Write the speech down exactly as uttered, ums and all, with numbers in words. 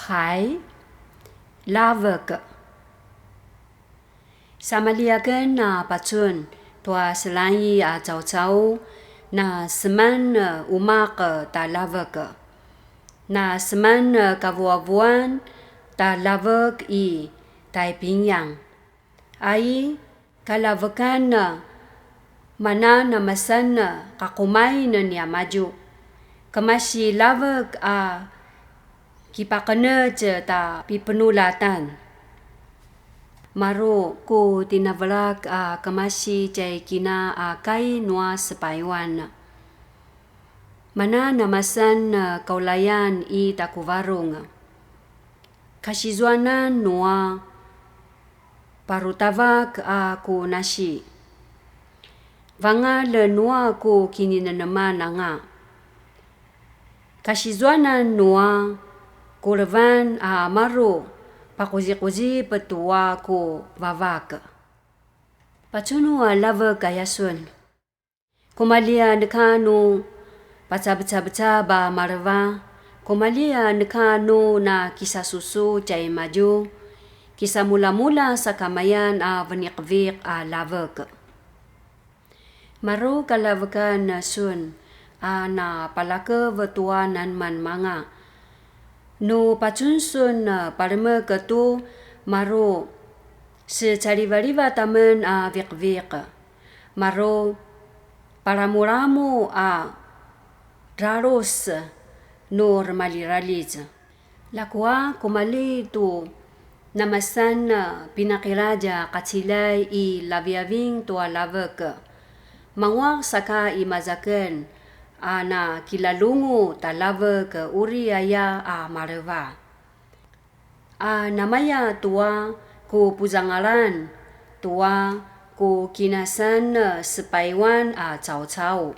Pai, lavek. Samaljiaken a pacun tua selangi a caucau, na seman umaq ta lavek. Na seman kavuavuan ta lavek i Taipingyang. Ai, kalavekan, mana namasan qaqumain niamadju. Kemasi lavek a kipaqenetj ta pipenuljatan. Maru ku tinavelak a kemasi tjai kina a kai nua sepayuan. Mana namasan kaulayan i takuvarung. Kasizuanan nua parutavak a ku nasi. Vangalj nua ku kinineneman anga. Kasizuanan nua ku levan a maru paquziquzip tua ku vavak. Pacunu a lavek aya sun. Kumalji a neka nu pacabecabecab a maleva, kumalji a neka nu na kisasusu tjaimadju, kisamuljamulja sakamayan a veniqviq a lavek. Maru kalavekan sun a na palakev tua nanmanmanga. Nu pacun sun palemek tu maru secalivalivat amen a viqviq. Maru palamulamu a dralus nu remaliralic. Ljakua kumalji tu namasan pinaqiladj a qaciljay i laviaving tua lavek. Manguaq saka i mazaken a na kilalungu ta lavek uri aya a maleva. A namaya tua ku puzangalan tua ku kinasan sepayuan a caucau.